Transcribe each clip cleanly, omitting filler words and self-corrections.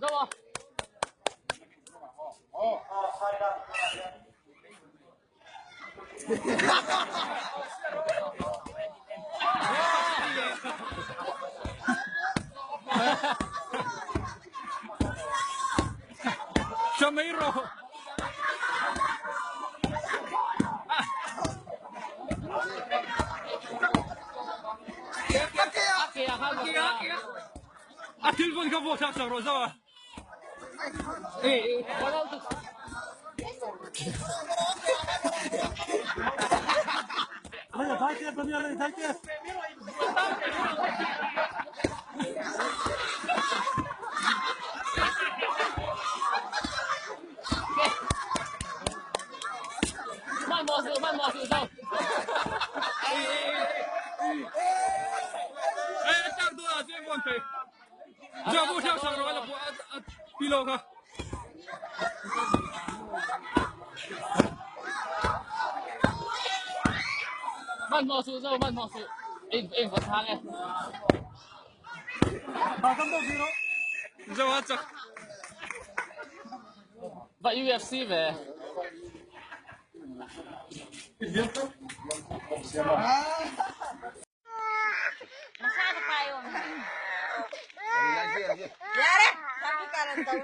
A thil vawn kha vuak thlak sak rawh zauh a. Va UFC ve. Yare, sabi ka lang daw.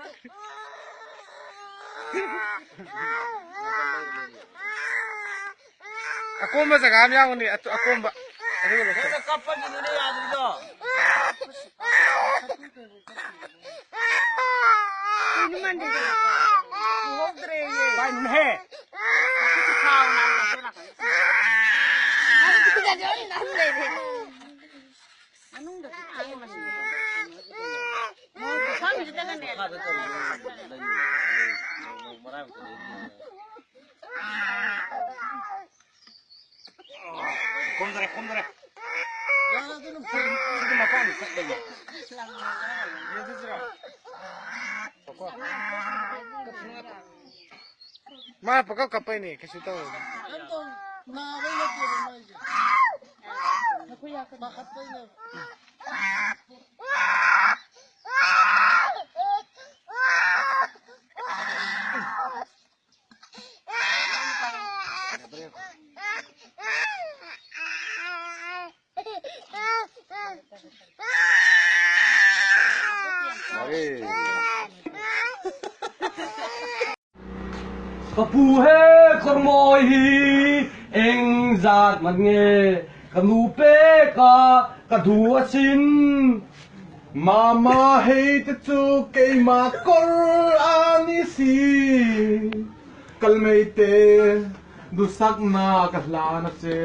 ꯑꯀꯣꯝꯕ ꯖꯒꯥ ꯑꯃ ꯌꯥꯎꯒꯅꯤ ꯑꯀꯣꯝꯕ ꯑꯗꯨꯒ ꯂꯧꯊꯣꯛ ꯀꯞꯄꯒꯤꯅꯤꯅꯦ ꯌꯥꯗ꯭ꯔꯤꯗꯣ ꯄꯥꯏꯅꯨꯍꯦ 콤드레 콤드레 ꯃꯥ ꯄꯀꯞ ꯀꯞꯄꯩꯅꯦ ꯀꯩꯁꯨ ꯇꯧꯔꯣꯏ Ka pu he kawr mawi hi eng zat man nge ka nu pek a ka duh asin. Mama hei te chu keimah kawr a ni si. Kal mai te duhsaknak ka hlan a che.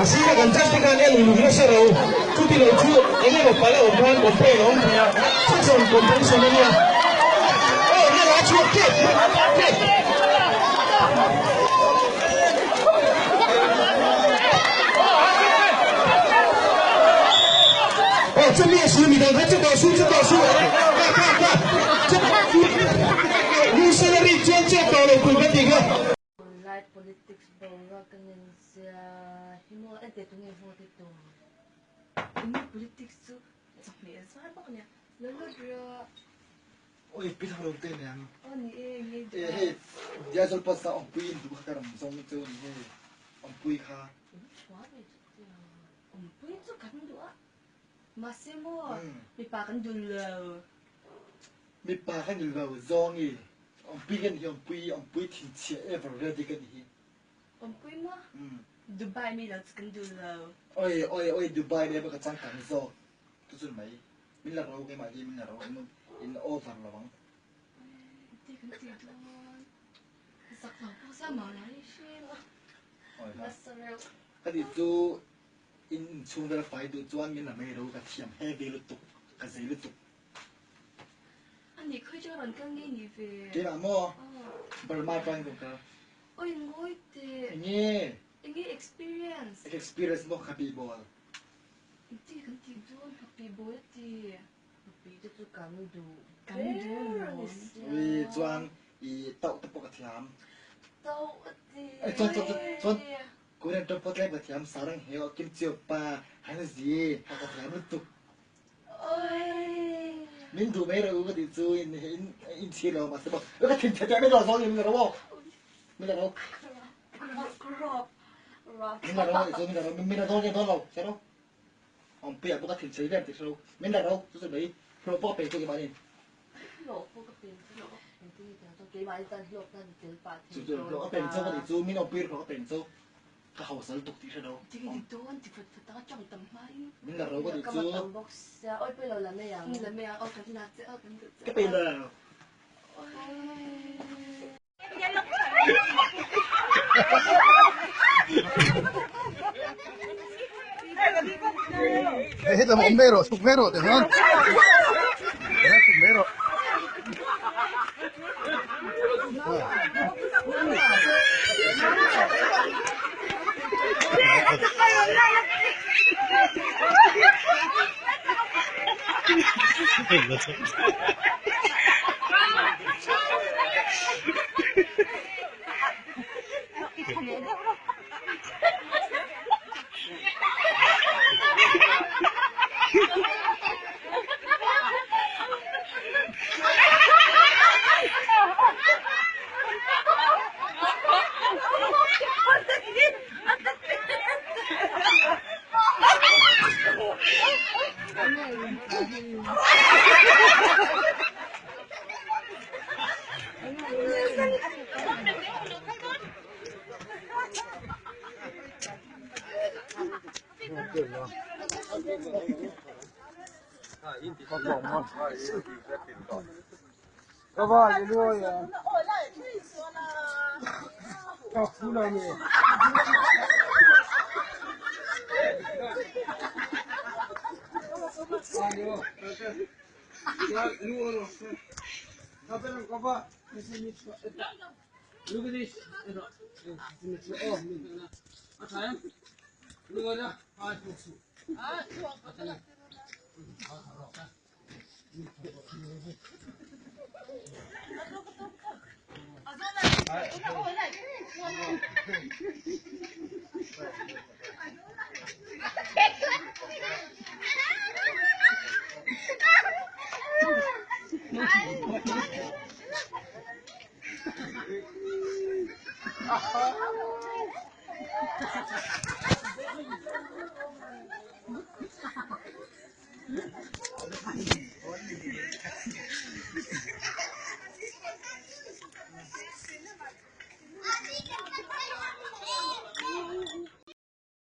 Asina kan judge te khan en uluk nasa ro chuti lo chu eng emaw palh a awm khan complain a awm thei a, chu chuan competition a nia. Aw nia la chhuak tep tep. chu mi su mi dang kha chu tawh su chu tawh su kha kha kha chu new salary chuan chuan tawh lo tur ka tih kha. Tunlai politics boruak ka nen zia hi maw enteh tunge haw te tum. Enge politics chu chawhmeh zar bawk ania lo lut rawh. Oi pi thang lo te niang. Aw ni e nge E hei Diazol post a awmpui in duh kha ka ram zawng cheu ni hei awmpui kha. Awmpui chu kan duh a mahse maw mipa kan duh lo. Mipa kan duh lo zawng i awmpui kan hi awmpui awmpui thinchhia ever ready kan hi. Awmpui maw Dubai mi lo chu kan duh lo. Oi oi oi Dubai le ka changkang zawk tu chun mai. Min la ro keimah hi min la ro in in over lo ang. Ti kan ti dawn. Zak lo pawh sa mah la i hre lo. Nasa reuh. Ka ti chu in inchhung vel fai duh chuan min la mai ro ka thiam heavy lutuk ka zei lutuk. Ani khawi chu rawn kal ngei ni ve. Keimah maw? Burma tang in ka kal. Oi ngawi teh. Enge? Enge experience? Experience maw ka pi bawl. Ti kan tih dawn Happy boy a ti. Happy te chu kan duh Kan duh lo. Ui chuan i tauh te pawh ka thiam. Tauh a ti. Ai chuan chuan chuan Korean tawng pawh tlem ka thiam sarang he aw kim chiu pa han zi ha ka thiam lutuk. Oi. Min duh mai rawh u ka tih chu in in in chhir lo mahse maw ka thin chhe teh mai lo zawng in min la ro aw. Min la ro. Crop. Min la ro chu min la ro min la dawn nge dawn lo hre ro. Awmpuia pawh ka thin chei vel tih hre ro. Min la ro chu chu mai hlawh pawh ka pe chu keimahni. Hlawh pawh ka pe chu engtin nge tiang chuan keimahni tan hlawk nan tel pah thei Chu chu hlawh ka pe chu ka tih chu min awmpui hlawh ka pe chu ka hausa lutuk tih hre ro. Ti ka ti dawn ti fat fat a tawng tam hmain. Min la ro ka tih Ka chu. tam bawk sia awi pawh i lo la mai ang. La mai ang aw kan la che aw kan duh che. Ka pe lo. Hết là mỏng mê rồi, sụp mê rồi, được không? Sụp mê rồi.